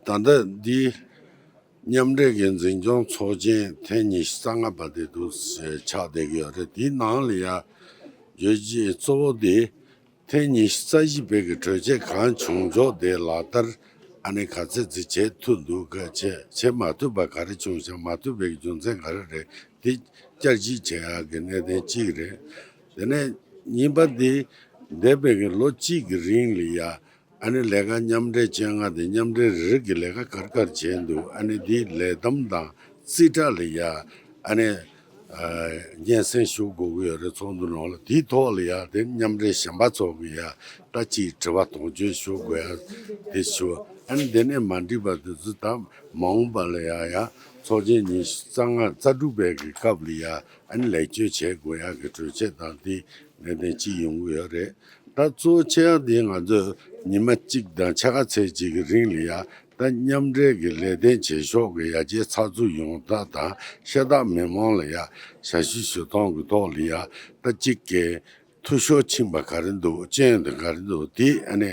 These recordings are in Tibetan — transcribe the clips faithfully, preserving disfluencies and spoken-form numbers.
ད་ལྟ་འདི་མཉམ་འབྲེལ་གྱི་འཛིན་སྐྱོང་ཚོགས་ཆེན་ཐེངས་ཉི་ཤུ་རྩ་ལྔ་པ་དེ་འདུག་ཆགས་བསྡད་ཀྱི་ཡོད་རེད། དེའི་ནང་ལ་ཡ་བརྗོད་གཞི་གཙོ་བོ་དེ་ཐེངས་ཉི་ཤུ་རྩ་བཞི་པའི་གི་གྲོས་ཆོད་གང་བྱུང་ཆོག་དེ་ལག་བསྟར་ཨ་ནི་ག་ཚད་ཅིག་བྱས་ཐུབ་འདུག་ག་བྱས་བྱས་མ་ཐུབ་པ་ག་རེ་བྱུང་ཤག་མ་ཐུབ་པའི་གི་རྒྱུ་མཚན་ག་རེ་རེད། དེ་བསྐྱར་ཞིབ་བྱེད་ཡག་གི་གནད་དོན་གཅིག་རེད། དེ་ནས་གཉིས་པ་དེ་འདས་པའི་གི་ལོ་གཅིག་གི་རིང་ལ་ཡ་ཨ་ནི་ལས་ཀ་མཉམ་འབྲེལ་བཅོ་ལྔ་དེ་མཉམ་འབྲེལ་རེ་རེ་གི་ལས་ཀ་ག་རེ་ག་རེ་བྱས་འདུག་ཨ་ནི་དེའི་ལས་བསྡོམས་དང་རྩིས་ཁྲ་ལ་ཡ་ཨ་ནི་ཨ་སྙན་སེང་ཞུ་དགོས་ཀྱི་ཡོད་རེད། ཚོགས་འདུ་ནང་ལ་དེའི་ཐོག་ལ་ཡ་དེ་མཉམ་འབྲེལ་གཞན་པ་ཚོ་གི་ཡ་ད་ཅིག་དྲི་བ་དོགས་གཅོད་ཞུ་དགོས་ཡ་དེ་ཞུ། ཨ་ནི་དེ་ནས་མ་འགྲིག་པ་དེ་ཚོ་ད་མ་འོངས་པ་ལ་ཡ་ཡ་ཚོགས་ཆེན་ཉི་ཤུ་རྩ་ལྔ་རྩ་དྲུག་པའི་གི་སྐབས་ལ་ཡ་ཨ་ནི་ལེགས་བཅོས་བྱེད་དགོས་ཡ་གི་གྲོས་ཆོད་དང་དེ་གནད་དོན་གཅིག་ཡོང་གི་ཡོད་རེད། ད་གཙོ་ཆེ་བ་དེ་ང་ཚོས་ཉི་མ་གཅིག་དང་ཕྱེད་ཀ་ཚད་ཅིག་གི་རིང་ལ་ཡ་ད་མཉམ་འབྲེལ་གྱི་ལས་དོན་བྱེད་ཕྱོགས་ཀྱི་ཡར་རྒྱས་ཚགས་ཚུད་ཡོང་ཐབས་དང་ཤ་སྟག་མི་མང་ལ་ཡ་ཞབས་ཞུ་ཞུ་སྟངས་ཀྱི་ཐོག་ལ་ཡ་ད་གཅིག་གི་འཐུས་ཤོར་ཕྱིན་པ་ག་རེ་འདུག་སྐྱོན་དེ་ག་རེ་འདུག་དེ་ཨ་ནི་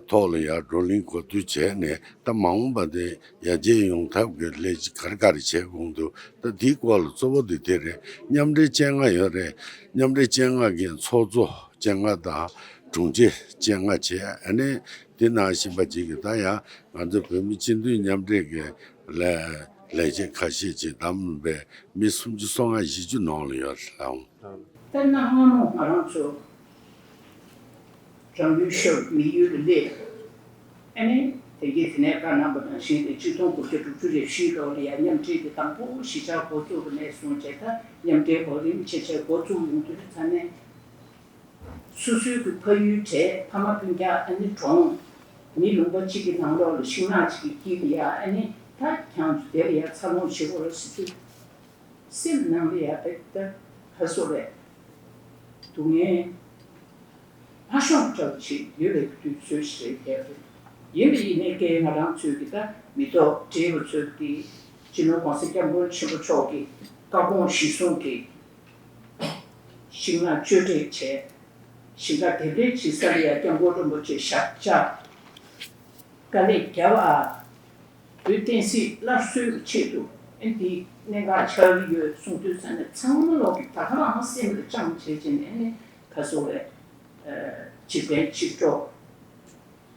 ཐོག་ལ་ཡ་བགྲོ་གླེང་གོ་བསྡུར་བྱས་ནས་ད་མ་འོངས་པ་དེ་ཡར་རྒྱས་ཡོང་ཐབས་ཀྱི་ལས་གཞི་ག་རེ་ག་རེ་བྱེད་དགོས་འདུག་ད་དེའི་སྐོར་ལ་གཙོ་བོ་དེ་དེ་རེད། མཉམ་འབྲེལ་བཅོ་ལྔ་ཡོད་རེད། མཉམ་འབྲེལ་བཅོ་ལྔ་གི་ཚོགས་གཙོ་བཅོ་ལྔ་དང་དྲུང་ཆེ་བཅོ་ལྔ་བྱས། ཨ་ནི་དེ་ནང་བཞིན་པ་ཅིག་གི་ད་ཡང་ང་ཚོ་བོད་མི་སྤྱི་མཐུན་མཉམ་འབྲེལ་གྱི་ལས་ལས་བྱེད་ཁ་ཤས་ཅིག་བདམས་པའི་མི་སུམ་ཅུ་སོ་ལྔ་བཞི་བཅུ་ནང་ལ་ཡོད་རེད་ལགས། དཔེར་ན་སྔ་མོ་ང་རང་ཚོ་རང་ཡུལ་ཤོར་མི་ཡུལ་ལ་སླེབས། ཨ་ནི་དེ་གའི་དེ་ནས་བཀའ་གནང་པ་ནང་བཞིན་དེ་ཆིག་སྟོང་དགུ་བརྒྱ་དྲུག་ཅུ་རེ་བཞིའི་ལོ་ལ་ཡང་མཉམ་འབྲེལ་གྱི་དང་པོ་གཞིས་ཆགས་འགོ་བཙུགས་པ་ནས་བཟུང་བྱས་ད་མཉམ་འབྲེལ་གོ་རིམ་ཆེ་ཆེ་འགོ་བཙུགས་ཡོང་དུས་ཚང་མས་སོ་སོའི་གི་ཕ་ཡུལ་གྲས་ཕ་མ་སྤུན་ཀྱག་ཨ་ནི་གྲོང་མི་ལུང་པ་གཅིག་གི་ནང་ལོགས་ལ་ཤིང་ནགས་གཅིག་གི་དཀྱིལ་ལ་ཡ་ཨ་ནི་ད་ཁྱང་དེ་ལ་ཡ་འཚར་ལོངས་བྱེད་དགོས་རེད་ཟེར་དུས། སེམས་ནང་ལ་ཡ་དེ་ལྟར་ཧ་སོ་བས་སྡུག་བསྔལ་མ་ཤོང་འདྲ་བོ་ཞིག་ཡོད་པའི་དུས་ཚོད་ཞིག་རེད་བསྡད་རེད། ཡིན་པ་ཡིན་ནའི་ཀྱེ་ང་རང་ཚོའི་གི་ད་མི་ཐོག་བགྲེས་པ་ཚོས་ཀྱི་སྤྱི་ནོར་༸གོང་ས་༸སྐྱབས་མགོན་ཆེན་པོ་མཆོག་གི་བཀའ་དགོངས་གཞིར་བཟུང་གི་ཤིང་ནགས་གཅོད་འབྲེག་བྱས། ཞིང་ཁ་འདེབས་ལས་བྱེད་ས་ལ་ཡ་སྐྱབས་མགོན་རིན་པོ་ཆེ་ཞབས་བཅགས། དཀའ་ལས་བརྒྱབ་ཨ། བོད་བསྟན་སྲིད་སླར་གསོའི་ཆེད་དུ་ཨེ་འདི་གནད་འགག་ཆགས་ཀྱི་ཡོད་གསུང་དུས་ཙམ་ནས་ཚང་མ་ལོག་གི་ད་ག་རང་སེམས་ལ་བཅངས་བྱས་བྱས་ནས་ཨེ་ནི་ཁ་སོ་བས་ཨ་གཅིག་ཕན་གཅིག་གྲོགས་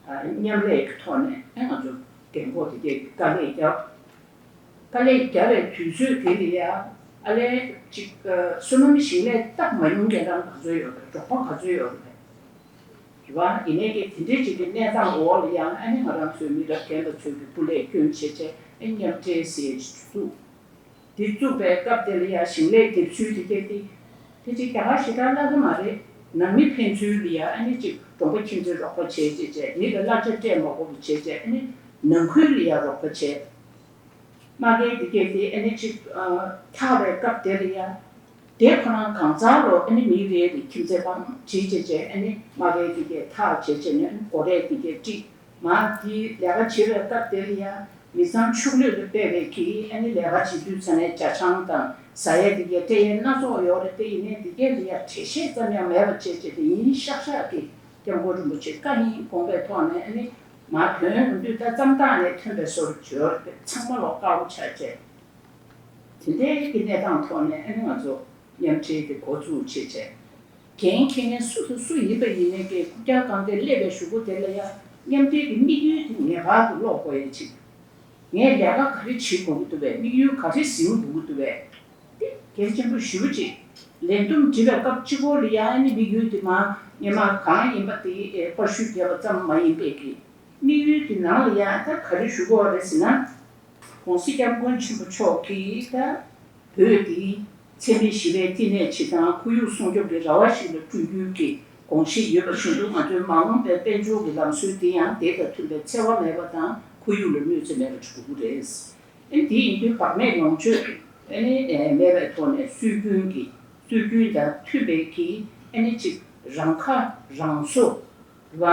ཨ་མཉམ་ལས་ཀྱི་ཐོག་ནས་ཨེ་ང་ཚོ་རྒན་གོག་དེ་གས་ཀྱི་དཀའ་ལས་བརྒྱབ། དཀའ་ལས་བརྒྱབ་པའི་དུས་ཚོད་དེ་ལ་ཡ་ཨ་ལས་གཅིག་ཨ་བསོད་ནམས་ཞིང་ལས་བཏབ་མ་མྱོང་མཁན་རང་ག་ཚོད་ཡོད་རེད། རོགས་པ་ག་ཚོད་ཡོད་རེད། རེད་བ། ཡིན་ནའི་ཀྱི་དེ་འདྲའི་ཅིག་གི་གནས་སྟངས་འོག་ལ་ཡང་ཨ་ནི་ང་རང་ཚོའི་མི་རབས་རྒན་པ་ཚོས་ཀྱི་སྐུ་ལས་བསྐྱོན་བྱས་བྱས་ཨ་མཉམ་འབྲེལ་ཟེར་ཅིག་བཙུགས། དེ་བཙུགས་པའི་སྐབས་དེ་ལ་ཡང་ཞིང་ལས་འདེབས་ཚུལ་དེ་གས་དེ་དེ་ཅིག་རྒྱ་གར་ཞེ་དྲག་སླ་གི་མ་རེད། ནང་མི་ཕན་ཚུན་ལ་ཡང་ཨ་ནི་ཅིག་གྲོང་པ་ཁྱིམ་མཚེས་རོགས་པ་བྱས་བྱས་བྱས་མི་ལ་གླ་ཆ་སྤྲད་མ་དགོས་པ་བྱས་བྱས་ཨ་ནི་ནང་ཁུལ་ལ་ཡང་རོགས་པ་བྱས། མ་གིའི་དེ་གས་དེ་ཨ་ནི་ཅིག་ཨ་འཐག་པའི་སྐབས་དེ་ལ་ཡ། དེ་ཁོ་རང་གང་ཚང་ལོ་ཨ་ནི་མི་རེ་རེ་ཁྱིམ་མཚེས་པང་བྱེད་བྱེད་བྱེད་ཨ་ནི་མ་གིའི་དེ་གས་འཐག་བྱེད་བྱེད་ནས་ཨ་ནི་སྒོ་རས་དེ་གས་དཀྲིས། མ་དེའི་ལས་ཀ་བྱེད་པའི་སྐབས་དེ་ལ་ཡ། མི་ཚང་ཕྱུགས་ལུས་ལ་བལྟས་པའི་གི་ཨ་ནི་ལས་ཀ་བྱེད་དུས་ཚ་ནས་ཇ་ཆང་དང་ཟ་ཡས་དེ་གས་སྤྲད་ཡས་སྣ་ཚོགས་ཡོད་རེད། དེ་ཡིན་ནའི་དེ་གས་ལ་ཡ་འགྲེལ་བཤད་ཙམ་ཡང་མེད་པ་བྱེད་བྱེད་དེ་ཡིན་ཤག་ཤག་གི་སྐྱབས་མགོན་རིན་པོ་ཆེ་བཀའ་ཡིན་དགོངས་པའི་ཐོག་ནས་ཨ་ནི། མ་དོན་རུ་འདུས་ད་ཙམ་ཐག་ནས་ཐོན་པའི་སོར་བྱོས་ཚང་མ་ལོག་དཀའ་བོ་ཆགས་བྱས། དེ་འདྲའི་གི་གནས་སྟངས་ཐོག་ནས་ཨ་ནི་ང་ཚོ་མཉམ་འབྲེལ་གྱི་འགོ་ཚུགས་བྱས་བྱས། འགན་འཁྱེར་མཁན་སུ་དང་སུ་ཡིན་པ་ཡིན་ནའི་གི་རྐུབ་བཀྱག་སྒང་སྟེང་སླེབས་པའི་གཞུག་གུ་དེ་ལ་ཡང་མཉམ་འབྲེལ་གྱི་དམིགས་ཡུལ་དེ་ངེས་པར་དུ་ཀློག་དགོས་ཡ་ཅིག་ངས་ལས་ཀ་ག་རེ་བྱེད་དགོས་ཀྱི་འདུག་པས། དམིགས་ཡུལ་ག་རེ་ཟིན་དགོས་ཀྱི་འདུག་པས། འདི་གལ་ཆེན་པོ་ཞེ་པོ་ཅིག་ལས་བསྡོམས་བསྒྲིགས་པའི་སྐབས་གཅིག་པོ་ལ་ཡང་ཨ་ནི་དམིགས་ཡུལ་དེ་མ་སྔོན་མ་གང་ཡིན་པ་དེ་པར་བཤུས་བརྒྱབ་པ་ཙམ་མ་ཡིན་པའི་གི་དམིགས་ཡུལ་དེ་ནང་ལ་ཡང་ད་ག་རེ་ཞུ་དགོས་རེད་ཟེར་ན། ༸གོང་ས་༸སྐྱབས་མགོན་ཆེན་པོ་མཆོག་གིས་ད་བོད་དེ་འཚེ་མེད་ཞི་བའི་བསྟི་གནས་ཆེད་དང་ཁོར་ཡུག་སྲུང་སྐྱོབ་ཀྱི་ར་བ་ཞིག་ལ་བསྐྲུན་རྒྱུའི་གི་དགོངས་བཞེས་ཡོད་པ་བཞིན་དུ་ང་ཚོའི་མ་འོངས་པའི་དཔལ་འབྱོར་གྱི་ལམ་སྲོལ་དེ་ཡང་དེ་དང་མཐུན་པའི་འཚེ་བ་མེད་པ་དང་ཁོར་ཡུག་ལ་གནོད་འཚེ་མེད་པ་བྱེད་དགོས་ཀྱི་རེད། ཨ་ནི་དེ་ཡིན་དུས་བག་མེད་ལོངས་སྤྱོད་ཨ་ནི་མེད་པའི་ཐོག་ནས་སྲོལ་རྒྱུན་གྱི་སྲོལ་རྒྱུན་དང་མཐུན་པའི་གི་ཨ་ནི་ཅིག་རང་ཁ་རང་གསོ་བ་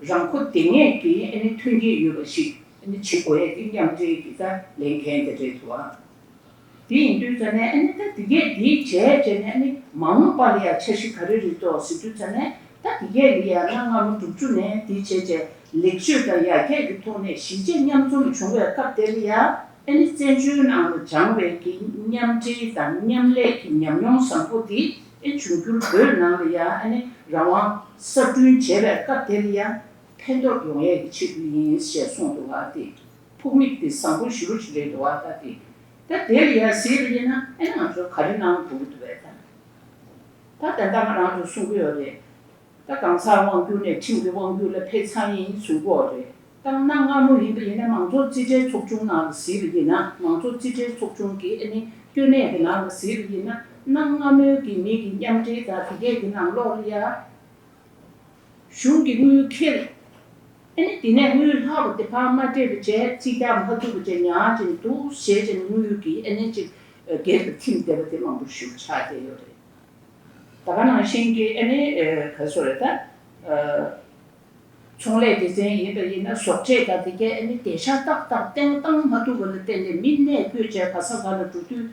རང་མགོ་བདེ་ངེས་ཀྱི་ཨ་ནི་ཐོན་སྐྱེད་ཡོད་པ་ཞིག་ཨ་ནི་བྱེད་དགོས་ཡས་ཀྱི་མཉམ་འབྲེལ་གྱི་ད་ལས་འགན་དེ་རེད་འདུག་ཨ། དེ་ཡིན་དུས་ཙ་ནས་ཨ་ནི་ད་དེ་གས་དེའི་རྗེས་བྱས་ནས་ཨ་ནི་མ་འོངས་པ་ལ་ཡང་འཆར་གཞི་ག་རེ་རེད་འདུག་ཟེར་དུས་ཙ་ནས་ ད་དེ་གས་ལ་ཡང་གནའ་སྔ་མོ་དྲུག་ཅུ་ནས་དེ་བྱས་བྱས་ལེགས་བཅོས་དང་ཡར་རྒྱས་ཀྱི་ཐོག་ནས་གཞིས་བྱེས་མཉམ་འཛོམས་བྱུང་བའི་སྐབས་དེ་ལ་ཡང་ཨ་ནི་བཙན་བྱོལ་ནང་ལ་སྦྱངས་པའི་གི་མཉམ་འབྲེལ་དང་མཉམ་ལས་ཀྱི་ཉམས་མྱོང་བཟང་པོ་དེ་ཨེ་འབྱུང་འགྱུར་བོད་ནང་ལ་ཡང་ཨ་ནི་རང་དབང་གསར་སྐྲུན་བྱས་པའི་སྐབས་དེ་ལ་ཡང་ཕན་ཐོགས་ཡོང་ཡས་ཀྱི་ཆེད་དུ་ཡིན་ཞེས་གསུངས་འདུག་བ། དེ་ཕུགས་དམིགས་དེ་བཟང་པོ་ཞེ་པོ་ཅིག་རེད་འདུག་བ། ད་དེ་ད་དེ་ལ་ཡང་གཟིགས་པ་ཡིན་ན་ཨེ་ང་ཚོ་ག་རེ་གནང་དགོས་ཀྱི་འདུག་བས། ད་ད་ལྟ་ང་རང་ཚོ་གསུང་གི་ཡོད་རེད། ད་གང་ཟག་དབང་སྒྱུར་ནས་ཁྲིམས་ཀྱི་དབང་སྒྱུར་ལ་ཕེབས་ཚར་ཡིན་གསུང་གི་ཡོད་རེད། ད་གནའ་སྔ་མོ་ཡིན་པ་ཡིན་ན་མང་གཙོ་རྩིས་ཁྲའི་ཚོགས་ཆུང་ནང་ལ་གཟིགས་པ་ཡིན་ན་མང་གཙོ་རྩིས་ཁྲའི་ཚོགས་ཆུང་གི་ཨ་ནི་ལྟེ་གནས་ཀྱི་ནང་ལ་གཟིགས་པ་ཡིན་ན་གནའ་སྔ་མོའི་གི་མི་གི་མཉམ་འབྲེལ་དང་དེ་གས་ཀྱི་ནང་ལོགས་ལ་ཡ། གཞུང་གི་དངུལ་འཁྱེར། ཨ་ནི་དེ་ནས་དངུལ་ལྷག་པ་དེ་ཕར་མ་སྤྲད་པ་བྱས་རྩིས་རྒྱག་མ་ཐུབ་པ་བྱས་ཉར་བྱས་འདུག་བྱས་བྱས་དངུལ་གྱི་ཨ་ནི་ཅིག་སྒེར་དུ་ཁྲིམས་བསྡད་པ་དེ་མང་པོ་ཞིག་ཆགས་བསྡད་ཡོད་རེད། ད་ག་ནང་བཞིན་གྱི་ཨ་ནི་ག་སོ་རེད་ད། ཚོང་ལས་སྡེ་ཚན་ཡིན་པ་ཡིན་ན་ཟོག་ཁྲལ་དང་དེ་གའི་ཨ་ནི་བདེ་འཇགས་ཏག་ཏག་བཏང་བཏང་མ་ཐུབ་པ་ལ་བརྟེན་ནས་མི་གནས་སྤོས་བྱས་ག་ས་ག་ལ་འགྲོ་དུས།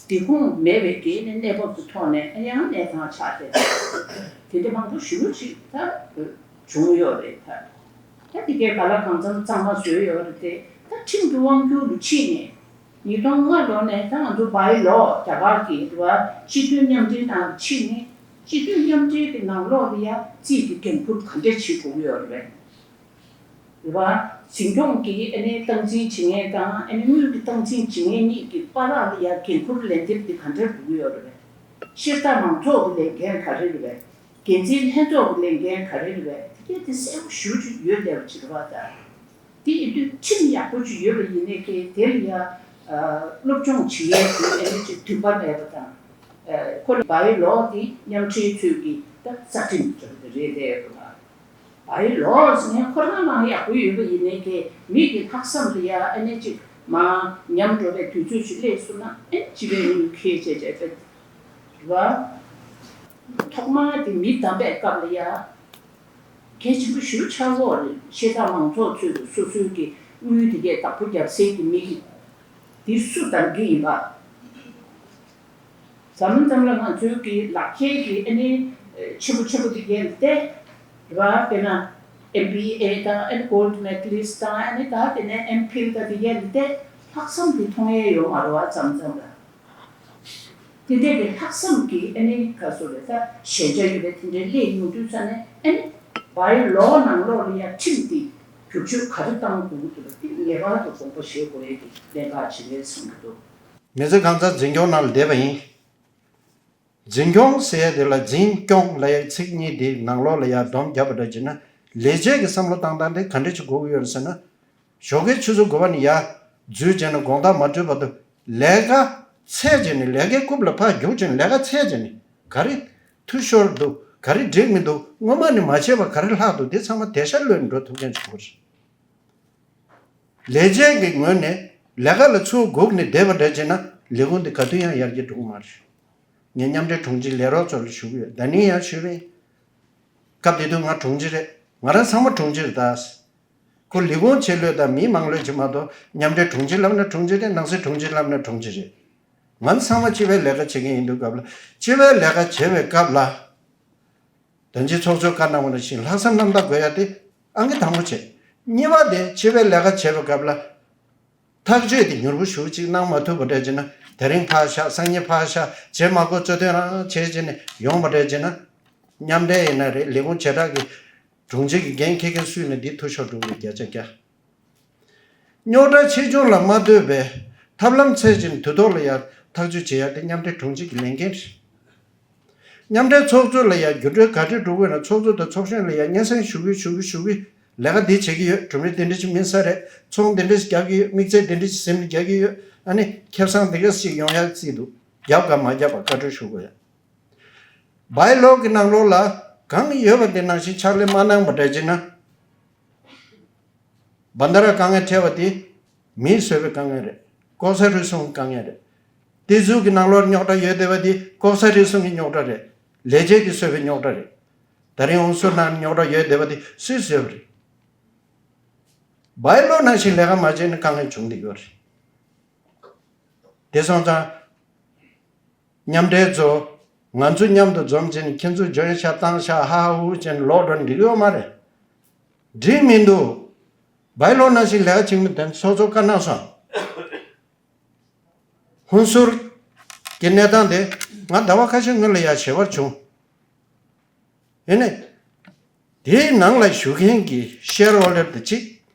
དེ་ཁུངས་མེད་པའི་གི་ནི་གནས་བབ་ཀྱི་ཐོག་ནས་ཡང་གནས་སྟངས་ཆགས་ཏེ། དེ་འདྲ་མང་པོ་ཞེ་པོ་ཅིག་ད་བྱུང་ཡོད་རེད་ད། ད་དེ་གའི་ག་ལ་གང་འཚམ་གཙང་མ་བཟོས་ཡོད་རེད་དེ། ད་ཁྲིམས་ཀྱི་དབང་སྒྱུར་དུ་ཕྱིན་ནས་ཉིས་སྟོང་ལྔ་ལོ་ནས་ད་ང་ཚོ་བའི་ལོ་རྒྱ་གར་གྱི་རེད་བ། སྤྱི་མཐུན་མཉམ་འབྲེལ་ནང་ཕྱིན་ནས་སྤྱི་མཐུན་མཉམ་འབྲེལ་གྱི་ནང་ལོགས་ལ་ཡང་རྩིས་ཀྱི་འགན་འཁུར་ག་འདྲ་བྱེད་དགོས་ཀྱི་ཡོད་རེད་པས། རེད་བ། འཛིན་སྐྱོང་གི་ཨ་ནི་སྟངས་འཛིན་བྱེད་མཁན་དང་ཨ་ནི་དངུལ་གྱི་སྟངས་འཛིན་བྱེད་མཁན་གཉིས་ཀྱི་བར་ལ་ཡང་འགན་འཁུར་ལན་འདེབས་འདི་ག་འདྲ་དགོས་ཀྱི་ཡོད་རེད་པས། ཤེས་རྟག་མང་ཚོགས་ཀྱི་ལས་འགན་ག་རེ་རེད་པས། འགན་འཛིན་ལྷན་ཚོགས་ཀྱི་ལས་འགན་ག་རེ་རེད་པས། དེ་གས་དེ་གསལ་པོ་ཞེ་པོ་ཅིག་ཡོད་བསྡད་པ་ཅིག་རེད་བ་ད། དེ་ཡིན་དུས་ཁྲིམས་ཡག་པོ་ཅིག་ཡོད་པ་ཡིན་ནའི་གལ་དེ་ལ་ཡང་སློབ་སྦྱོང་བྱེད་ཡས་ཀྱི་ཨ་ནི་ཅིག་འདུན་པ་མེད་པ་དང་། ཁོ་ལ་བའི་ལོག་དེ་མཉམ་འབྲེལ་ཚོས་ཀྱི་ད་རྩ་ཁྲིམས་ཚོ་རེད་བསྡད་ཡོད་པ། བའི་ལོག་ཟེར་མཁན་ཁོ་རང་མང་ཡག་པོ་ཡོད་པ་ཡིན་ནའི་གལ་མི་གི་ལྷག་བསམ་ལ་ཡང་ཨ་ནི་ཅིག་མ་ཉམས་འགྲོ་བའི་དུས་ཚོད་ཅིག་སླེབས་སོང་ན་ཨ་ནི་སྤྱི་པའི་དངུལ་ཁྱེར་བྱས་བྱས་པས་རེད་བ། ཐོག་མར་དེ་མི་བདམས་པའི་སྐབས་ལ་ཡང་། གལ་ཆེན་པོ་ཞེ་པོ་ཆགས་ཀྱི་ཡོད་རེད། ཤེས་རྟག་མང་ཚོགས་ཚོས་སོ་སོའི་གི་དངུལ་དེ་གའི་བདག་པོ་རྒྱབ་སའི་གི་མི་གི་དེ་སུ་བདམས་ཀྱི་ཡིན་པ། འཛམ་གླིང་འཛམ་གླིང་ང་ཚོའི་གི་ལག་ཁྱེར་གྱི་ཨ་ནི་ཆེན་པོ་ཆེན་པོ་དེ་གའི་ལ་བལྟས། རེད་བ། དཔེར་ན་ཨེམ་བི་ཨེ་དང་ཨ་ནི་གོལ་ཌི་མེ་ཌ་ལིསཊ་དང་ཨ་ནི་ད་དེ་ནས་ཨེམ་ཕིལ་དང་དེ་གའི་ལ་བལྟས། ལྷག་བསམ་དེ་མཐོང་ཡས་ཡོད་མ་རེད་བ་མཚམས་མཚམས་ལ། དེ་འདྲའི་གི་ལྷག་བསམ་གྱི་ཨ་ནི་ག་སོ་རེད་ད་ཞན་ཆ་ཡོད་པའི་དེ་འདྲའི་སླེབས་ཡོང་དུས་ཙ་ནས་ཨ་ནི་བའི་ལོག་ནང་ལོགས་ལ་ཡང་ཁྲིམས་དེ་བསྒྱུར་བཅོས་ག་རེ་བཏང་དགོས་ཀྱི་འདུག་དེ་ངེས་པར་དུ་དགོངས་པ་བཞེས་དགོས་ཡས་ཀྱི་གནད་འགག་ཅིག་རེད་བསམ་གྱི་འདུག་མི་ཚེ་གང་ཚ་འཛིན་སྐྱོང་ནང་ལ་བསྡད་པ་ཡིན། འཛིན་སྐྱོང་ཟེར་ཡས་དེ་ལ་འཛིན་སྐྱོང་ལབ་ཡས་ཚིག་གཉིས་དེ་ནང་ལོགས་ལ་ཡར་སྡོམ་བརྒྱབ་པ་འདྲ་བྱས་ན་ལས་བྱེད་ཀྱི་བསམ་བློ་བཏང་སྟངས་དེ་ག་འདྲ་ཅིག་དགོས་ཀྱི་ཡོད་རེད་ཟེར་ན། ཞོགས་ཀའི་ཆུ་ཚོད་དགུ་པ་ནས་ཡར་འཛུལ་བྱས་ནས་དགོང་དག་མ་གྲོལ་བར་དུ་ལས་ཀ་ཚད་བྱས་ནས་ལས་ཀའི་རྐུབ་ལ་ཕར་རྒྱུག་བྱས་ནས་ལས་ཀ་ཚད་བྱས་ནས་ག་རེ་འཐུས་ཤོར་འདུག་ག་རེ་འགྲིག་མི་འདུག་སྔོན་མ་ནས་མ་བྱས་པ་ག་རེ་ལྷག་འདུག་དེ་ཚང་མ་དེ་ཤ་ལོས་འགྲོ་ཐུབ་མཁན་ཞིག་དགོས་རེད། ལས་བྱེད་ཀྱི་ངོས་ནས་ལས་ཀ་ལ་ཚུར་སྒུག་ནས་བསྡད་པ་འདྲ་བྱས་ན་ལས་ཁུངས་འདི་ག་དུས་ཡང་ཡར་རྒྱས་འགྲོ་གི་མ་རེད། ངས་མཉམ་འབྲེལ་དྲུང་ཆེ་ལས་རོགས་ཚོ་ལ་ཞུ་གི་ཡོད། ད་ནི་ཡང་ཞུས་པ་ཡིན། སྐབས་དེ་དུས་ང་དྲུང་ཆེ་རེད། ང་རང་ཚང་མ་དྲུང་ཆེ་རེད་ད། ཁོ་ལས་ཁུངས་ཆེ་ལོས་དང་མི་མང་ལོས་ཀྱི་མ་གཏོགས་མཉམ་འབྲེལ་དྲུང་ཆེ་ལབ་ན་དྲུང་ཆེ་རེད། ནང་སྲིད་དྲུང་ཆེ་ལབ་ན་དྲུང་ཆེ་རེད། ང་ཚང་མ་སྤྱི་པའི་ལས་ཀ་བྱེད་མཁན་ཡིན་དུས་སྐབས་ལ་སྤྱི་པའི་ལས་ཀ་བྱེད་པའི་སྐབས་ལ། ད་ཅི་ཚོགས་གཙོས་བཀའ་གནང་བ་ནང་བཞིན་ལྷག་བསམ་རྣམ་དག་དགོས་ཡ་དེ་ཨང་ཀི་དང་པོ་བྱེད། གཉིས་པ་དེ་སྤྱི་པའི་ལས་ཀ་བྱེད་པའི་སྐབས་ལ། ཐག་གཅོད་དེ་མྱུར་པོ་ཞེ་པོ་ཅིག་གནང་མ་ཐུབ་པ་འདྲ་བྱས་ན་དེ་རིང་ཕར་བཞག་སང་ཉིན་ཕར་བཞག་རྗེས་མ་གོ་རྩོད་དོན་རང་བྱས་བྱས་ནས་ཡོང་བ་འདྲ་བྱས་ན། མཉམ་འབྲེལ་ཡིན་ན་རེད། ལས་ཁུངས་བྱེ་བྲག་གི་དྲུང་ཆེ་གི་འགན་འཁྱེར་མཁན་སུ་ཡིན་ན་འདི་འཐུས་ཤོར་འགྲོ་གི་རེད་བརྒྱ་ཆ་བརྒྱ། རྙོག་དྲ་ཆེ་ཆུང་ལ་མ་ལྟོས་པའི་ཐབས་ལམ་ཚད་ཅིག་དུས་ཐོག་ལ་ཡར་ཐག་གཅོད་བྱེད་ཡ་དེ་མཉམ་འབྲེལ་དྲུང་ཆེ་གི་ལས་འགན་རེད། མཉམ་འབྲེལ་ཚོགས་གཙོ་ལ་ཡང་བརྒྱུད་སྤྲོད་ག་འདྲས་འགྲོ་དགོས་ན་ཚོགས་གཙོ་དང་ཚོགས་གཞོན་ལ་ཡང་སྙན་སེང་ཞུ་གི་ཞུ་གི་ཞུ་གི་ལས་ཀ་འདི་བྱེད་ཀྱི་ཡོད། གྲུབ་འབྲས་འདི་འདྲ་ཞིག་སྨིན་ས་རེད། ཚོང་འདི་འདྲ་ཞིག་རྒྱག་གི་ཡོད། དམིགས་ཚད་འདི་འདྲ་ཞིག་ཟིན་ནས་རྒྱག་གི་ཡོད། ཨ་ནི་ཁེ་བཟང་འདི་འདྲ་ཞིག་ཡོང་ཡག་རྩིས་འདུག་རྒྱབ་ག་མ་རྒྱབ་པ་བཀའ་འཁྲོལ་ཞུ་དགོས་ཡ། བའི་ལོག་གི་ནང་ལོགས་ལ་གང་ཡོད་པ་འདི་ནང་བཞིན་ཕྱག་ལས་མ་གནང་བ་འདྲ་བྱས་ན། བན་ད་ར་དཀའ་ངལ་འཕྲད་པ་དེ་མིས་བཟོས་པའི་དཀའ་ངལ་རེད། ལྐོག་ཟ་རུལ་སུངས་ཀྱི་དཀའ་ངལ་རེད། དེ་ཚོ་གི་ནང་ལོགས་རྙོག་དྲ་ཡོད་བསྡད་པ་དེ་ལྐོག་ཟ་རུལ་སུངས་ཀྱི་རྙོག་དྲ་རེད། ལས་བྱེད་ཀྱིས་བཟོས་པའི་རྙོག་དྲ་རེད། ད་རིང་འོང་སོ་ནང་རྙོག་དྲ་ཡོད་བསྡད་པ་དེ་སུས་བཟོས་པ་རེད། བའི་ལོག་ནང་བཞིན་ལས་ཀ་མ་བྱས་ན་དཀའ་ངལ་བྱུང་བསྡད་ཡོད་རེད། དེ་སོང་ཙང་། མཉམ་འབྲེལ་ཚོ། ང་ཚོ་མཉམ་དུ་འཛོམས་བྱས་ནས་ཁྱེད་ཚོ་འཇོན་ཤ་བཏང་ཤ་ཧ་ཧ་ཧུ་ཧུ་བྱས་ནས་ལོག་འགྲོ་འགྲིག་ཡོད་མ་རེད། འགྲིག་མི་འདུག་བའི་ལོ་ནང་བཞིན་ལས་ཀ་བྱེད་མི་དེ་ཚོགས་གཙོ་བཀའ་གནང་སོང་། ཧུན་སུར་གྱི་གནས་སྟངས་དེ་ང་ཟླ་བ་ཁ་ཤས་སྔོན་ལ་ཡང་ཞལ་པར་བྱུང་། ཡིན་ནའི། དེའི་ནང་ལ་ཞུགས་མཁན་གྱི་ཤེར་ཧོལ་ཌར་དེ་གཅིག་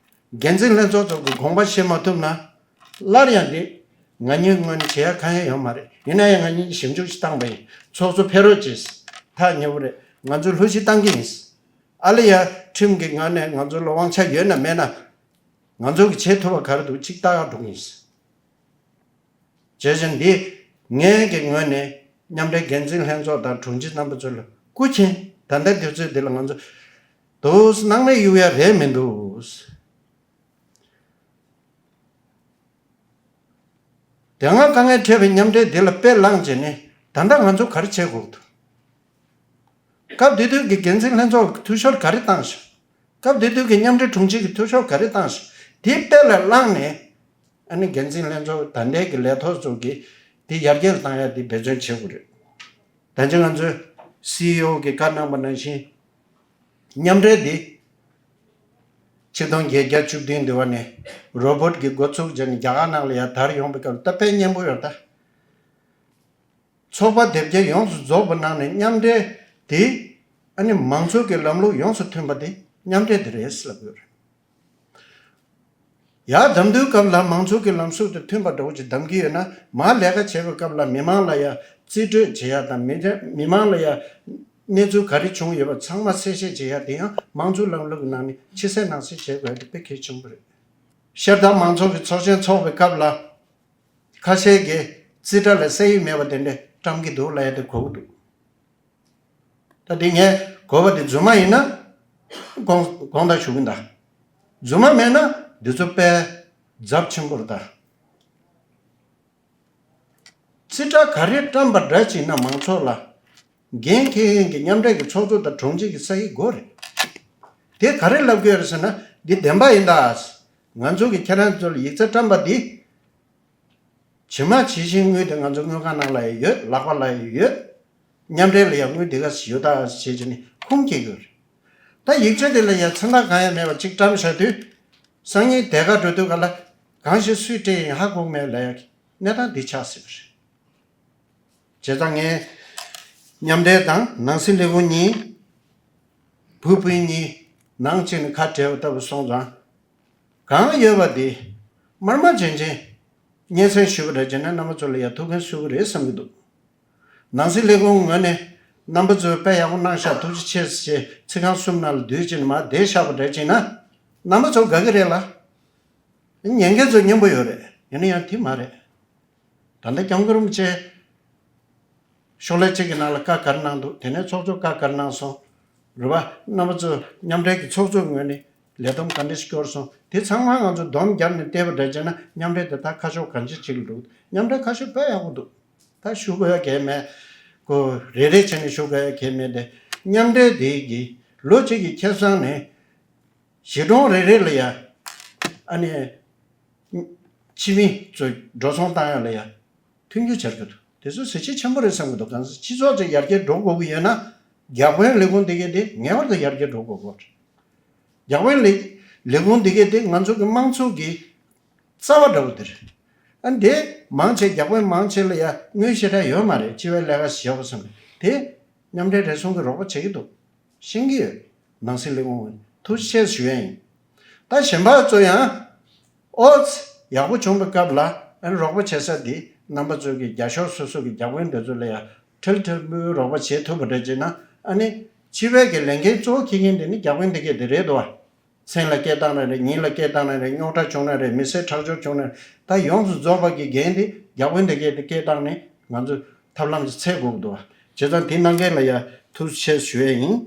འགན་འཛིན་ལྷན་ཚོགས་ཚོ་གི་དགོངས་པ་བཞེས་མ་ཐུབ་ན། སླར་ཡང་འདི་ང་གཉིས་ངོས་ནས་བྱེད་ཡ་གང་ཡང་ཡོད་མ་རེད། ཡིན་ན་ཡང་ང་གཉིས་ཞིབ་འཇུག་ཞིག་བཏང་པ་ཡིན། ཚོགས་གཙོ་ཕེབས་རོགས་བྱེད། ཐག་ཉེ་བོ་རེད། ང་ཚོས་ལྷོད་ཞིབ་བཏང་གི་ཡིན། ཨ་ལེ་ཡ་ཁྲིམས་ཀྱི་ངང་ནས་ང་ཚོ་ལ་དབང་ཆ་ཡོད་ན་མེད་ན། ང་ཚོ་གིས་བྱེད་ཐུབ་པ་ག་རེ་འདུག་གཅིག་ལྟ་ག་འགྲོ་གི་ཡིན། བྱས་ཙང་འདི་ངའི་གི་ངོས་ནས་མཉམ་འབྲེལ་འགན་འཛིན་ལྷན་ཚོགས་དང་དྲུང་ཆེ་རྣམ་པ་ཚོ་ལ་སྐུ་མཁྱེན། ད་ལྟ་དུས་ཚོད་འདི་ལ་ང་ཚོ་དུས་སྣང་མེད་གཡུག་ཡ་རེད་མི་འདུག་དེ་སྔ་དཀའ་ངལ་འཕྲད་པའི་མཉམ་འབྲེལ་འདི་ལ་དཔེ་བླངས་བྱས་ནས་ད་ལྟ་ང་ཚོ་ག་རེ་བྱེད་དགོས་འདུག་སྐབས་དེ་དུས་ཀྱི་འགན་འཛིན་ལྷན་ཚོགས་ཀྱི་འཐུས་ཤོར་ག་རེ་བཏང་ཤག་སྐབས་དེ་དུས་ཀྱི་མཉམ་འབྲེལ་དྲུང་ཆེ་གི་འཐུས་ཤོར་ག་རེ་བཏང་ཤག་དེ་དཔེ་ལ་བླངས་ནས། ཨ་ནི་འགན་འཛིན་ལྷན་ཚོགས་ད་ལྟའི་གི་ལས་ཐོག་ཚོ་གི་དེ་ཡར་རྒྱས་ལ་བཏང་ཡ་དེ་འབད་བརྩོན་བྱེད་དགོས་རེད། ད་ཆ་ང་ཚོའི་སི་ཨི་ཨོ་གི་བཀའ་གནང་པ་ནང་བཞིན། མཉམ་འབྲེལ་འདི་ཆིག་སྟོང་བརྒྱད་བརྒྱ་བཅུ་བདུན་འདི་བ་ནས་རོ་བོ་ཊི་གི་འགོ་ཚུགས་བྱས་ནས་རྒྱ་གར་ནང་ལ་ཡར་དར་ཡོང་པའི་སྐབས་ད་དཔེ་སྙན་པོ་ཡོད་ད། ཚོགས་པ་སྡེ་བརྒྱད་ཡོངས་སུ་རྫོགས་པ་ནང་ནས་མཉམ་འབྲེལ་དེ། ཨ་ནི་མང་གཙོ་གི་ལམ་ལུགས་ཡོངས་སུ་མཐུན་པ་དེ་མཉམ་འབྲེལ་དེ་རེད་ཟེར་ལབ་ཡོད་རེད། ཡར་གདམ་དུས་སྐབས་ལ་མང་གཙོ་གི་ལམ་ལུགས་དང་མཐུན་པ་འདྲ་བོ་ཅིག་གདམ་གྱི་ཡོད་ན། མར་ལས་ཀ་བྱེད་པའི་སྐབས་ལ་མི་མང་ལ་ཡང་རྩིས་སྤྲོད་བྱེད་ཡ་དང་། མི་མི་མང་ལ་ཡང་གནས་ཚུལ་ག་རེ་བྱུང་ཡོད་པ་ཚང་མ་གསལ་བཤད་བྱེད་ཡ་དེ་ཡང་མང་གཙོའི་ལམ་ལུགས་ཀྱི་ནང་ནས་ཕྱི་གསལ་ནང་གསལ་བྱེད་དགོས་ཡ་དེ་དཔེ་གལ་ཆེན་པོ་རེད། ཤར་དར་མང་ཚོགས་ཀྱི་ཚོགས་ཆེན་འཚོགས་པའི་སྐབས་ལ། ཁ་ཤས་ཀྱིས་རྩིས་ཁྲ་ལ་གསལ་ཡིག་མེད་པ་དེ་འདྲས་བཀྲམ་གྱི་འདུག་ལབ་ཡ་དེ་གོ་གི་འདུག་ད་དེ་ངས་གོ་བ་དེ་རྫུན་མ་ཡིན་ན་དགོངས་དགོངས་དག་ཞུ་གི་འདུག་རྫུན་མ་མེད་ན་འདི་ཚོ་དཔེ་ཚབས་ཆེན་པོ་རེད་ད། རྩིས་ཁྲ་ག་རེ་བཀྲམ་པ་འདྲ་ཅིག་ན་མང་ཚོགས་ལ་འགན་འཁྱེར་མཁན་གྱི་མཉམ་འབྲེལ་གྱི་ཚོགས་གཙོ་དང་དྲུང་ཆེ་གི་གསལ་ཡིག་དགོས་རེད། དེ་ག་རེ་ལབ་དགོས་རེད་ཟེར་ན། འདི་བདེན་པ་ཡིན་ད། ང་ཚོ་གིས་ཁྱེད་རང་ཚོ་ལ་ཡིག་ཚད་བཀྲམ་པ་འདི། ཇི་མ་ཇི་བཞིན་དངུལ་དེ་ང་ཚོ་དངུལ་ཁང་ནང་ལ་ཡང་ཡོད། ལག་པ་ལ་ཡང་ཡོད། མཉམ་འབྲེལ་ལ་ཡང་དངུལ་དེ་ག་ཡོད་ད་ཞེས་བྱས་ནས་ཁུངས་སྐྱེལ་དགོས་རེད། ད་ཡིག་ཆ་དེ་ལ་ཡང་མཚན་རྟགས་གང་ཡང་མེད་པ་གཅིག་བཀྲམ་བཞག་དུས། སང་ཉིན་དེ་ག་འགྲོ་དུས་ག་ལ་གང་ཞིག་སུས་སྤྲད་ཡིན་ཧ་གོ་མེད་ལབ་ཡ་གི་གནས་སྟངས་འདི་ཆགས་སྲིད་པ་རེད། བྱས་ཙང་ངས་མཉམ་འབྲེལ་དང་ནང་སྲིད་ལས་ཁུངས་གཉིས། བུ་སྤུན་གཉིས་ནང་གཅིག་ནས་ཁ་བྲལ་བ་ལྟ་བུ་སོང་ཙང་། གང་ཡོད་པ་དེ་དམར་དམར་རྗེན་རྗེན་སྙན་སེང་ཞུས་པ་འདྲ་བྱས་ན་རྣམ་པ་ཚོ་ལ་ཡང་ཐུགས་ཕན་གསོས་ཀྱི་རེད་བསམ་གྱི་འདུག་ནང་སྲིད་ལས་ཁུངས་ངོས་ནས་རྣམ་པ་ཚོས་དཔེ་ཡག་པོ་གནང་ཤག་ཐུགས་རྗེ་ཆེ་ཞེས་ཚིག་རྐང་གསུམ་ནང་ལ་བསྡུས་བྱས་ནས་མར་བསྡད་བཞག་པ་འདྲ་བྱས་ན། རྣམ་པ་ཚོ་དགའ་གི་རེད་ལ། ཉན་མཁན་ཚོ་སྙན་པོ་ཡོད་རེད། ཡིན་ན་ཡང་དེ་མ་རེད། ད་ལྟ་སྐྱབས་མགོན་རིན་པོ་ཆེ་ཤོག་ལྷེ་གཅིག་གི་ནང་ལ་བཀའ་ག་རེ་གནང་འདུག་དེ་ནས་ཚོགས་གཙོ་བཀའ་ག་རེ་གནང་སོང་། རེད་པ། རྣམ་པ་ཚོ་མཉམ་འབྲེལ་གྱི་ཚོགས་གཙོའི་ངོས་ནས་ལས་བསྡོམས་ག་འདྲ་ཞིག་སྐྱོར་སོང་། དེ་ཚང་མ་ང་ཚོ་སྡོམ་བརྒྱབ་ནས་བལྟས་པ་འདྲ་བྱས་ན་མཉམ་འབྲེལ་དེ་ད་ཁ་ཕྱོགས་གང་ཅི་ཅིག་ལ་འདུག་མཉམ་འབྲེལ་ཁ་ཕྱོགས་དཔེ་ཡག་པོ་འདུག་ད་ཞུ་དགོས་ཡ་གང་ཡང་མེད། ཁོ་རེ་རེ་བྱས་ནས་ཞུ་དགོས་ཡ་གང་ཡང་མེད་དེ། མཉམ་འབྲེལ་དེ་གི་ལོ་གཅིག་གི་ཁེ་བཟང་ནས། གཞིས་གྲོང་རེ་རེ་ལ་ཡ། ཨ་ནི། ཕྱི་མི་ཚོ་འགྲོ་སོང་བཏང་ཡ་ལ་ཡ། མཐུན་འགྱུར་བྱ་དགོས་འདུག་དེ་ཚོ་གཟི་བརྗིད་ཆེན་པོ་རེད་བསམ་གྱི་འདུག་གང་ཟེར་སྤྱི་ཚོགས་ཅིག་ཡར་རྒྱས་འགྲོ་དགོས་ཀྱི་ཡོད་ན། བརྒྱ་དཔོན་ལས་ཁུངས་དེ་གས་དེ་ངེས་པར་དུ་ཡར་རྒྱས་འགྲོ་དགོས་ཀྱི་རེད། བརྒྱ་དཔོན་ལས་ལས་ཁུངས་དེ་གས་དེ་ང་ཚོ་གི་དམངས་གཙོ་གི་རྩ་བ་འདྲ་བོ་དེ་རེད། ཨ་འདི་མང་ཆེ་བརྒྱ་དཔོན་མང་ཆེ་ལ་ཡ་དངུལ་ཞེ་དྲག་ཡོད་མ་རེད། སྤྱི་པའི་ལས་ཀ་བྱེད་དགོས་བསམ་གི་དེ། མཉམ་འབྲེལ་རེ་ཟུང་གིས་རོགས་པ་བྱེད་ཀྱི་འདུག་ཤེས་ཀྱི་ཡོད། ནང་སྲིད་ལས་ཁུངས་ཐུགས་རྗེ་ཆེ་ཞུ་ཡ་ཡིན། ད་གཞན་པ་ཚོ་ཡང་། ཨོ་ཙི་ཡག་པོ་བྱུང་བའི་སྐབས་ལ་ཨ་ནི་རོགས་པ་བྱེད་ས་འདི་རྣམ་པ་ཚོ་གི་རྒྱབ་ཤོག་སོ་སོ་གི་བརྒྱ་དཔོན་དེ་ཚོ་ལ་ཡང་ཁྲེལ་ཁྲེལ་པོའི་རོགས་པ་བྱེད་ཐུབ་པ་འདྲ་བྱས་ན། ཨ་ནི་སྤྱི་པའི་གི་ལས་འགན་གཙོ་བོ་འཁྱེར་མཁན་དེ་ནི་བརྒྱ་དཔོན་དེ་གས་དེ་རེད་དོ། མཚན་ལ་སྐད་བཏང་ན་རེད། མིང་ལ་སྐད་བཏང་ན་རེད། རྙོག་དྲ་བྱུང་ན་རེད། མི་སེར་ཁྲག་སྦྱོར་བྱུང་ན་རེད། ད་ཡོངས་སུ་རྫོགས་པ་གི་འགན་དེ་བརྒྱ་དཔོན་དེ་གས་དེ་སྐད་བཏང་ནས་ང་ཚོ་ཐབས་ལམ་ཞིག་འཚོལ་དགོས་ཀྱི་འདུག་བྱས་ཙང་དེ་གནང་མཁན་ལ་ཡང་ཐུགས་རྗེ་ཆེ་ཞུ་ཡས་ཡིན།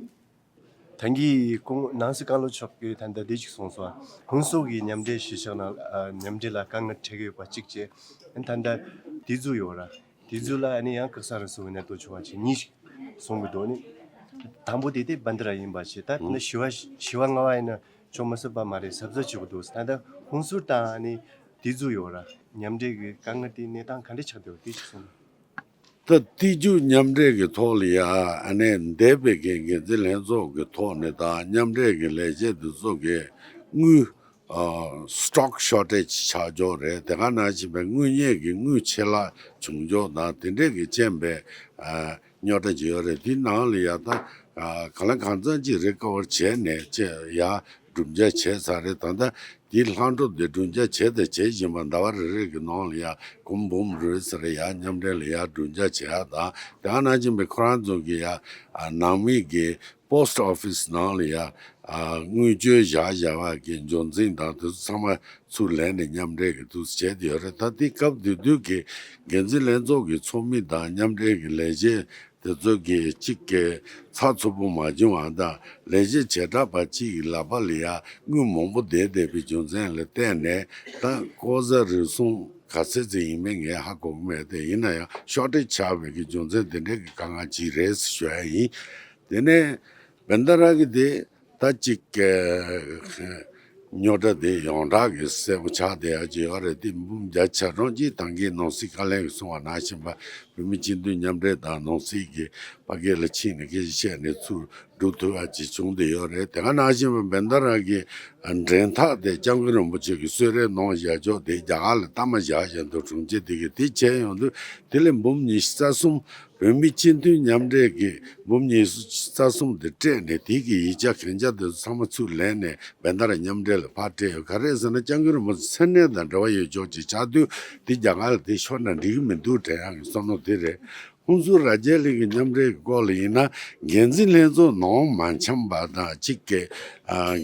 ད་གིན་ཁོང་ནང་སྲིད་བཀའ་བློན་མཆོག་གིས་ད་ལྟ་འདི་ཞིག་གསུངས་སོང་། ཧུན་སུར་གྱི་མཉམ་འབྲེལ་གཞིས་ཆགས་ནང་ཨ་མཉམ་འབྲེལ་ལ་དཀའ་ངལ་འཕྲད་ཀྱི་ཡོད་པ་གཅིག་བྱས། ད་ལྟ་དེ་ཚོ་ཡོད་ར། དེ་ཚོ་ལ་ཨ་ནི་ཡང་སྐུ་གསར་རུ་སོང་བའི་གནད་དོན་བྱུང་བ་ཅིག་གཉིས་ཤིག་གསུང་གི་འདུག་ནི། དང་པོ་དེ་དེ་བན་དྷ་ར་ཡིན་པ་ཞིག་ད་དེ་ནི་བཞི་བ་བཞི་བ་ལྔ་བ་ཡིན་ན་ཅུང་མི་སྲིད་པ་མ་རེད། གཟབ་གཟབ་བྱེད་དགོས་འདུག་ད་ལྟ་ཧུན་སུར་དང་ཨ་ནི་དེ་ཚོ་ཡོད་ར། མཉམ་འབྲེལ་གྱི་དཀའ་ངལ་དེ་གནས་སྟངས་ག་འདྲ་ཆགས་བསྡད་ཡོད་དེ་ཞིག་གསུང་། ད་རྩིས་རྒྱུགས་མཉམ་འབྲེལ་གྱི་ཐོག་ལ་ཡ་ཨ་ནེ་འདས་པའི་གི་འགན་འཛིན་ལྷན་ཚོགས་ཀྱི་ཐོག་ནས་ད་མཉམ་འབྲེལ་གྱི་ལས་བྱེད་དེ་ཚོ་གི་དངུལ་stock shortage་ཆགས་འཇོག་རེད། དེ་ག་ནང་བཞིན་པའི་དངུལ་གཉེར་གྱི་དངུལ་ཆད་ལྷག་བྱུང་འཇོག་དང་དེ་འདྲས་ཀྱི་རྐྱེན་པས་རྙོག་དྲ་ཅིག་ཡོད་རེད། དེའི་ནང་ལ་ཡ་ད་གང་ལ་གང་འཚམ་ཅིག་recover་བྱས་ནས་ཅེས་ཡ་བསྒྲུབ་འཇལ་བྱས་ཚར་རེད། ད་ལྟ་དེའི་ལྷག་འཕྲོ་དེ་བསྒྲུབ་འཇལ་བྱས་དང་བྱེད་བཞིན་པ་ཟླ་བ་རེ་རེ་གི་ནང་ལ་ཡ་གོང་འབུམ་རེ་ཟེར་ཡ་མཉམ་འབྲེལ་ལ་ཡ་བསྒྲུབ་འཇལ་བྱེད་ཡ་དང་དེ་ག་ནང་བཞིན་པའི་ཁོ་རང་ཚོ་གི་ཡ་ནང་མི་གི་post office་ནང་ལ་ཡ་དངུལ་བཅོལ་བཞག་བཞག་པ་གི་འབྱོར་འཛིན་དང་དེ་ཚོ་ཚང་མ་ཚུར་ལེན་ནས་མཉམ་འབྲེལ་གྱི་དུས་བྱས་ཏེ་ཡོད་རེད། ད་དེ་སྐབས་དེ་དུས་ཀྱི་འགན་འཛིན་ལྷན་ཚོགས་ཀྱི་ཚོགས་མི་དང་མཉམ་འབྲེལ་གྱི་ལས་བྱེད་དེ་ཚོ་གི་གཅིག་གི་ཚགས་ཚུད་པོ་མ་བྱུང་བ་དང་ལས་བྱེད་བྱེ་བྲག་པ་གཅིག་གི་ལག་པ་ལ་ཡ་དངུལ་མང་པོ་བསྡད་བསྡད་པའི་རྒྱུ་མཚན་ལ་བརྟེན་ནས་ད་ལྐོག་ཟ་རུལ་སུངས་ག་ཚད་ཙམ་ཡིན་མིན་ངས་ཧ་གོ་གི་མེད་དེ། ཡིན་ན་ཡང་shortage་ཆགས་པའི་གི་རྒྱུ་མཚན་དེ་འདྲའི་གི་དཀའ་ངལ་ཅིག་རེད་ཞུ་ཡ་ཡིན། དེ་ནས་བན་ད་ར་གི་དེ་ད་གཅིག་གི་རྙོག་དྲ་དེ་ཡོངས་གྲགས་ཀྱི་གསལ་པོ་ཆགས་བསྡད་ཡག་ཅིག་ཡོད་རེད། དེ་འབུམ་བརྒྱ་ཆ་གྲངས་ཀྱིས་ད་གིན་ནང་སྲིད་བཀའ་བློན་གྱིས་གསུངས་པ་ནང་བཞིན་པ་བོད་མི་སྤྱི་འཐུས་མཉམ་འབྲེལ་དང་ནང་སྲིད་ཀྱི་ཕ་སྐད་ལ་ཕྱིན་ནས་སྐད་ཆ་བཤད་ནས་ཚུར་སྒྲུབ་ཐུབ་ཡག་ཅིག་བྱུང་བསྡད་ཡོད་རེད། དེ་ག་ནང་བཞིན་པ་བན་ད་ར་གི་འགྲན་ཐག་དེ་སྐྱབས་མགོན་རིན་པོ་ཆེ་གི་གསོལ་རས་གནང་བཞག་ཕྱོགས་དེ་རྒྱ་གར་ལ་གཏའ་མ་བཞག་བཞག་འདུག་དྲུང་ཆེ་དེ་གིས་དེ་བྱས་ཡོང་དུས་དེ་ལས་འབུམ་ཉི་ཤུ་རྩ་གསུམ་བོད་མི་སྤྱི་འཐུས་མཉམ་འབྲེལ་གྱི་འབུམ་ཉི་ཤུ་རྩ་གསུམ་དེ་སྤྲད་ནས་དེ་གི་ཡིག་ཆ་གན་རྒྱ་དེ་ཚོ་ཚང་མ་ཚུར་ལེན་ནས་བན་ད་ར་མཉམ་འབྲེལ་ལ་ཕར་སྤྲད་ཡོད། ག་རེ་ཟེར་ན་སྐྱབས་མགོན་རིན་པོ་ཆེ་མཚན་གནས་དང་འབྲེལ་བ་ཡོད་ཕྱོགས་ཅིག་ཆགས་དུས་དེ་རྒྱ་གར་ལ་དེ་ཤོར་ན་འགྲིག་གི་མི་འདུག་དྲན་ཡག་གི་བསམ་བློ་དེ་རེད། ཁོང་ཚོ་རྭ་རྒྱ་གླིང་གི་མཉམ་འབྲེལ་གྱི་སྐོར་ལ་ཡིན་ན་འགན་འཛིན་ལྷན་ཚོགས་ནང་མ་འཆམ་པ་དང་གཅིག་གི་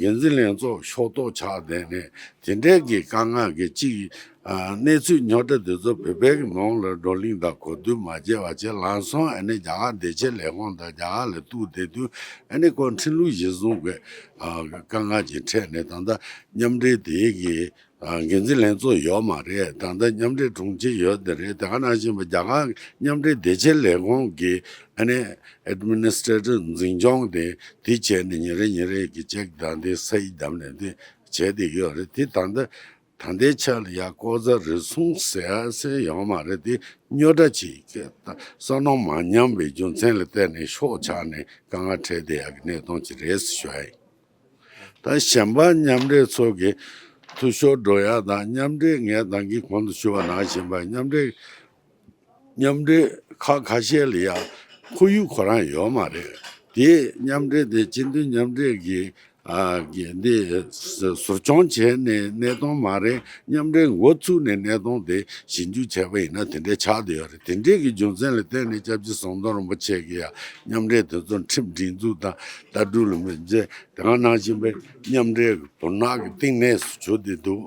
འགན་འཛིན་ལྷན་ཚོགས་ཤོག་ཐོག་ཆགས་བསྡད་ནས་དེ་འདྲའི་གི་དཀའ་ངལ་གྱི་གཅིག་གནས་ཚུལ་རྙོག་དྲ་དེ་ཚོ་བོད་པའི་གི་ནང་ལ་བགྲོ་གླེང་དང་གོ་བསྡུར་མ་བྱས་པ་བྱས་ལམ་སང་ཨ་ནི་རྒྱ་གར་བདེ་ཆེན་ལས་ཁུངས་དང་རྒྱ་གར་ལ་གཏུག་བསྡད་དུས་ཨ་ནི་ཁོ་འཕྲིན་ལུགས་གཞིར་བཟུང་གི་དཀའ་ངལ་གྱི་འཕྲད་ནས་ད་ལྟ་མཉམ་འབྲེལ་དེའི་གི་འགན་འཛིན་ལྷན་ཚོགས་ཡོད་མ་རེད། ད་ལྟ་མཉམ་འབྲེལ་དྲུང་ཆེ་ཡོད་དེ་རེད། དེ་ག་ནང་བཞིན་པ་རྒྱ་གར་མཉམ་འབྲེལ་བདེ་ཆེན་ལས་ཁུངས་ཀྱི་ཨ་ནི་administrator་འཛིན་སྐྱོང་དེ་དེ་བྱས་ནས་ཉིན་རེ་ཉིན་རེ་གི་ཅེག་དང་དེ་སའི་བདམས་ནས་དེ་བྱས་བསྡད་ཀྱི་ཡོད་རེད། དེ་ད་ལྟ་ད་ལྟའི་ཆ་ལ་ཡ་ལྐོག་ཟ་རུལ་སུངས་ཟེར་ཡ་ཟེར་ཡོད་མ་རེད། དེ་རྙོག་དྲ་ཅིག་བསམ་མནོ་མ་མཉམ་པའི་རྒྱུ་མཚན་ལ་བརྟེན་ནས་ཤོག་ཆགས་ནས་དཀའ་ངལ་འཕྲད་བསྡད་ཡག་གི་གནས་སྟངས་ཅིག་རེད་ཟེར་ཞུ་ཡ་ཡིན། ད་གཞན་པ་མཉམ་འབྲེལ་ཚོ་གི་འཐུས་ཤོར་འགྲོ་ཡ་དང་མཉམ་འབྲེལ་ངས་ད་གིན་གོང་དུ་ཞུ་བ་ནང་བཞིན་པ་མཉམ་འབྲེལ་མཉམ་འབྲེལ་ཁག་ཁ་ཤས་ལ་ཡ་ཁོར་ཡུག་ཁོ་རང་ཡོད་མ་རེད། དེ་མཉམ་འབྲེལ་དེ་སྤྱི་འཐུས་མཉམ་འབྲེལ་གྱི་ཨ་གི་འདི་ཟུར་སྐྱོང་བྱས་ནས་གནས་སྟངས་མ་རེད། མཉམ་འབྲེལ་འགོ་ཚུགས་ནས་གནས་སྟངས་དེ་ཞིབ་འཇུག་བྱས་པ་ཡིན་ན་དེ་འདྲའི་ཆགས་བསྡད་ཡོད་རེད། དེ་འདྲའི་གི་རྒྱུ་མཚན་ལ་བརྟེན་ནས་སྐྱབས་རྗེ་ཟམ་གདོང་རིན་པོ་ཆེ་གིས་ཡ་མཉམ་འབྲེལ་དེ་ཚོ་ཁྲིམས་སྒྲིག་འཛུགས་དང་ལྟ་གྲུབ་ལ་མི་འཛེམ། དེ་ག་ནང་བཞིན་པའི་མཉམ་འབྲེལ་གྱི་དོ་སྣང་གི་གཏིང་ནས་སུ་གྱུར་ཏེ་འདུག་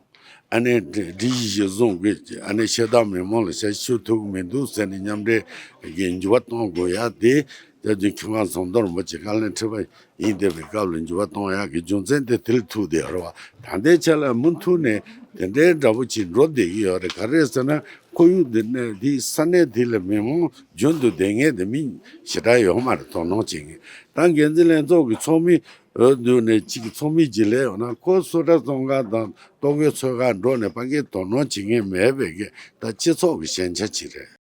ཨ་ནེ་སྒྲིག་གཞི་གཞིར་བཟུང་གི་ཨ་ནེ་ཤེས་ལྡན་མི་མང་ལ་ཞབས་ཞུ་ཐུབ་ཀྱི་མི་འདུག་ཟེར་ནས་མཉམ་འབྲེལ་གྱི་འགྱུར་བ་གཏོང་དགོས་ཡ་དེ་སྐྱབས་རྗེ་མཁས་དབང་ཟམ་གདོང་རིན་པོ་ཆེ་བཀའ་བློན་ཁྲི་པ་ཡིན་བསྡད་པའི་སྐབས་ལ་འགྱུར་བ་གཏོང་ཡག་གི་རྒྱུ་མཚན་དེ་དེ་ལ་ཐུག་བསྡད་ཡོད་རེད་བ། ད་ལྟའི་ཆ་ལ་མུ་མཐུད་ནས་དེ་འདྲའི་འདྲ་པོ་ཅིག་འགྲོ་བསྡད་ཀྱི་ཡོད་རེད། ག་རེ་ཟེར་ན་ཁོར་ཡུག་འདི་ནས་འདི་ས་གནས་དེ་ལ་མི་མང་རྒྱུན་དུ་བསྡད་མཁན་དེ་མི་ཞེ་དྲག་ཡོད་མ་རེད། དོ་སྣང་བྱེད་མཁན་ད་འགན་འཛིན་ལྷན་ཚོགས་ཀྱི་ཚོགས་མི་འོས་བསྡུ་ནས་གཅིག་གི་ཚོགས་མི་གཅིག་སླེབས་ཡོང་ན་ཁོ་སུ་ཊར་བཙོང་ག་དང་ལྟོ་གོས་འཚོལ་ག་འགྲོ་ནས་ཕ་གིར་དོ་སྣང་བྱེད་མཁན་མེད་པའི་གི་ད་སྤྱི་ཚོགས་ཀྱི་ཞན་ཆ་ཅིག་རེད།